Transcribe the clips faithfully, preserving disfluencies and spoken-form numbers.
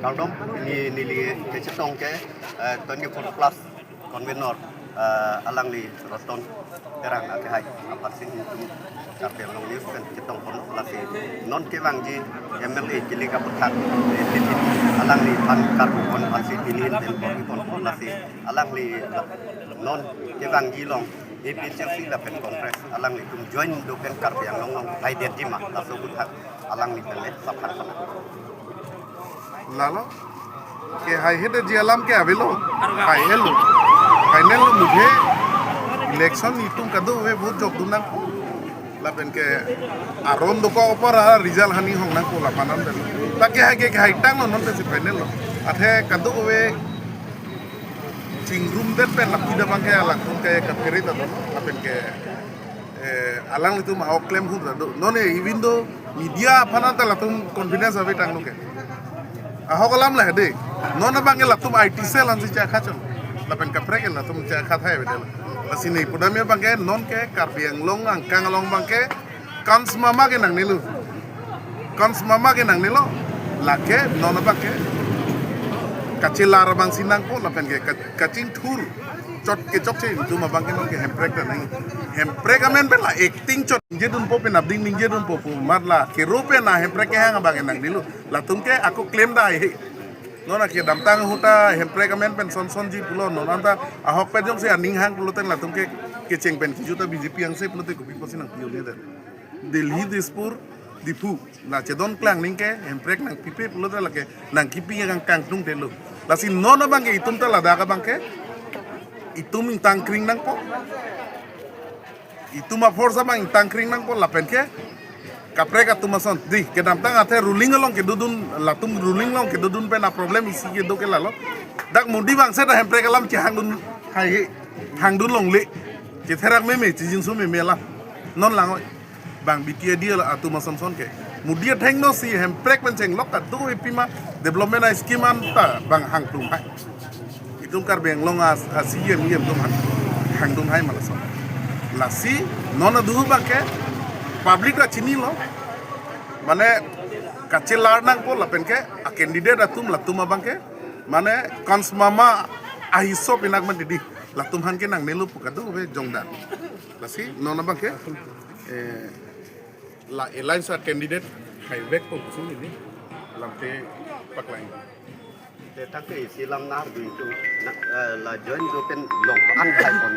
Kardom, neli, neli kachetong ke, eh, twenty-four plus convenor, eh, alangli Roton Terang akehai aphan si nelitum Karbi Anglong News pen chetong pon, lasi non kevangji M L A kilik aputhak, eh, alangli aphan karbon aphan si pini pen bor-i pon, lasi alangli non kevangji along A P H L C lapen Congress alanglitum join do pen Karbi Anglong along haidetji ma, laso aputhak alangli pen le saphan pon. Lalo, kehai hedetji alam ke avelo, hai elo, final lo mujhe, election itum kadokave vote jokdun nangpo. Lapen ke aron dokok apor a result hani hong nangpo lapu an pen. Ta kehai ke kehai tanglo, non pensi final lo. Athe kadokave chingrumdet pen lapu abang ke alangtum ke kaphere ta do, lapen ke, eh, alanglitum ahok klem ahut ta do. Non e, even though media aphan ta latum confidence ave tanglo ke. Ahok alam le hede. Non abang ke latum I T cell ansi chakha chon. Lapen kaprek ke latum chakha thai bede. Lasi neli pudam abang ke non ke Karbi Anglong angkang along abang ke konsmama ke nangnelo. Konsmama ke nangnelo. Lake non abang ke kachelar abang si nangpo lapen ke ka-, kachingthur chot ke chokche itum abang ke non ke hemprek ta nang. Hemprek amen pen la acting chot ningjedunpo, pen abding ningjedunpo pu amat la kero pen a hemprek kehang abang ke nangnelo. Latum ke ako klem dai he. Non akedamtang ahut ta hemprek amen pen son sonji pulo, non anta ahokpet jongsi aning hang pulote latum ke kecheng pen kiju ta B J P angse pulote kopi pusi nangpi-un-e det. Delhi, Dispur, Diphu, la chedon klang ning ke hemprek nangpipe pulote lake nangkipi kang kangtung detlo. Lasi non abang ke itum ta ladak abang ke itum ingtang kring nangpo. Itum a-force abang ingtang kring nangpo lapen ke kaprek atum ason. Dei, kedamtang athe ruling along kedodun, latum ruling along kedodun pen a-problem isi kedo ke lalo. Dak Modi abang seta hemprek alam chehangdun hai he, hangdun longle. Chetherak meme, chejinso meme alam. Non lang oi. Bang B T A D atum ason son ke. Modi athengno si hemprek pen chenglok kadokave pima development a-scheme anta bang hangdun hai. Itum Karbi Anglong a, a C E M, E M atum hang, hangdun hai ma lason. Lasi non adu abang ke public ta chinilo. Mane kachelar nangpo lapen ke a-candidate atum latum abang ke mane konsmama ahiso pinak man didi. Latum aphan ke nangnelo pu kadokave jongdan. Lasi non abang ke, eh, la alliance a-candidate haivekpo pusi neli lamthe paklang. Te tak ke isi lam nangdun itum na, eh, la join do pen long an hai pon.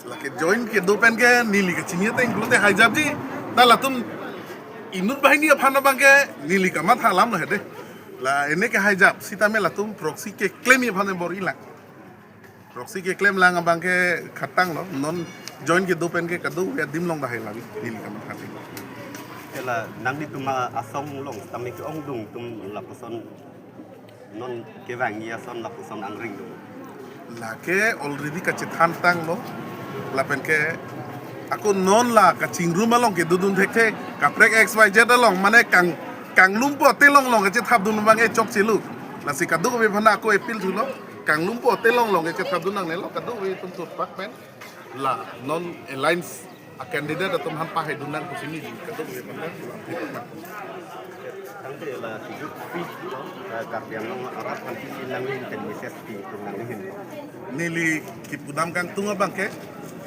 Lake join kedo pen ke neli kachini ateng pulote haijapji. Ta latum inut banghini aphan abang ke neli kamatha alam lo hede. La ene ke haijap sitame latum proxy keklem aphan bor-i lang. Proxy keklem lang abang ke khatanglo, non join kedo pen ke kadokave adim along ta hai lang, neli kamatha ateng. Ela nanglitum asong along tame ke-ongdung atum lapuson non kevangji ason lapuson angring do. Lake already kachethantanglo, lapen ke ako non la kachingrum along kedodun thekthe, kaprek X Y Z along mane kang, kanglumpo atelong along kachethapdun abang e chokchelo. Lasi kadokave aphan ako appeal thulo. Kanglumpo atelong along kachethapdun nangnelo, kadokave atum thurpak pen la non alliance a-candidate atum aphan pahaidun nang pusi neli kadokave aphan la. Tangte la tujuh pi, eh, Karbi Anglong arat aphan isi nangli pen message pi tum nangli hin. Neli kipudam kangtung abang ke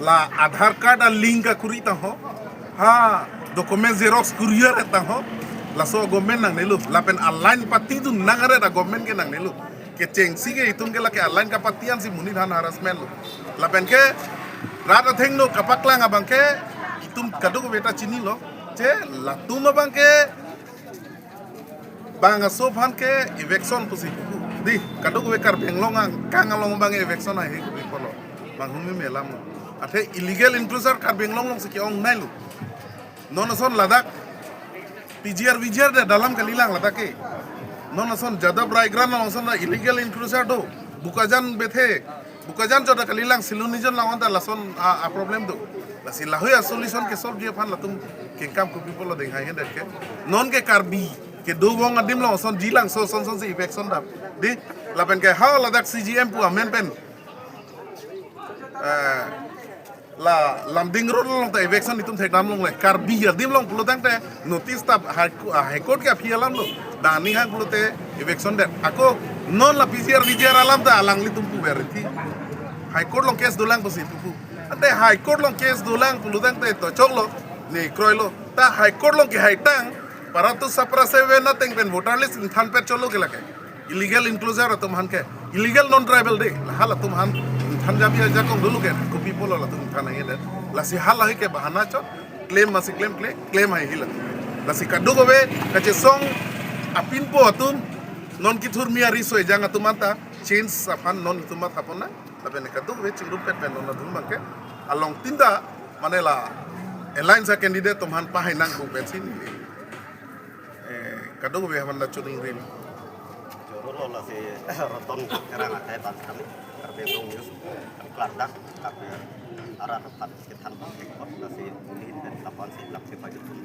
la Aadhaar card a-link akuri ta ho. Ha, document xerox kuriar ta ho. Laso government nangnelo. Lapen a-line patidun nang aret a-government ke nangnelo. Kechengsi ke itum ke lake a-line kapati ansi monit aphan harassment lo. Lapen ke rat athengno kapaklang abang ke itum kadokave ta chinilo. Che latum abang ke bang aso aphan ke eviction pusi pupu. Dei, kadokave Karbi Anglong angkang along abang eviction ahe kopi pulo. Bang humi melam lo. Athe illegal encroacher Karbi Anglong alongsi ke-ong nailo. Non ason ladak P G R, V G R det alam kalilang ladak ke. Non ason Jadab Raigrant along ason illegal encroacher do. Bokajan Bethe, Bokajan chot ta kalilang, Silonijan along anta lason a, a-problem do. Lasi lahei a-solution ke-solveji aphan latum kengkam kopi pulo deng hai hendet ke. Non ke Karbi kedovong adim along ason jilang so son sonsi eviction dam. Dei, lapen ke ha ladak C G M pu amen pen, eh, la Lumding Road along ta eviction itum thekdam longle. Karbi adim along pulo tangte notice ta High Co-, ah, High Court ke aphi alam lo. Dani hang pulote eviction det. Ako non la P G R, V G R alam ta alanglitum puver thi. High Court along case dolang pusi pupu. Ante High Court along case dolang pulotangte to choklo, ne kroilo. Ta High Court along kehai tang, para tu sapra seven ateng pen voter list ingthan pet cholo ke lake. Illegal enclosure atum aphan ke. Illegal non-tribal de. La halatum aphan ingthan jabi ajakong dulu ke. Kopi pulo latum ingthan aye det. Lasi hala ke bahana chot. Claim masi claim, claim, claim hai hila. Lasi kadokave kachesong apinpo atum, non kethur mi ari so ejang atum anta change aphan non itum matha pon nang. Lapen kadokave chingrum pet pen non atum abangke along tinda mane la alliance a candidate atum aphan pahai nang pu pensi neli, eh, kadokave aphan ta choningri. Choro lo lasi Roton Terang akai bang kami Karbi Anglong News klardak, tapi arat pan kethan bang kekot lasi uli dan kapan si lak si pajut pun.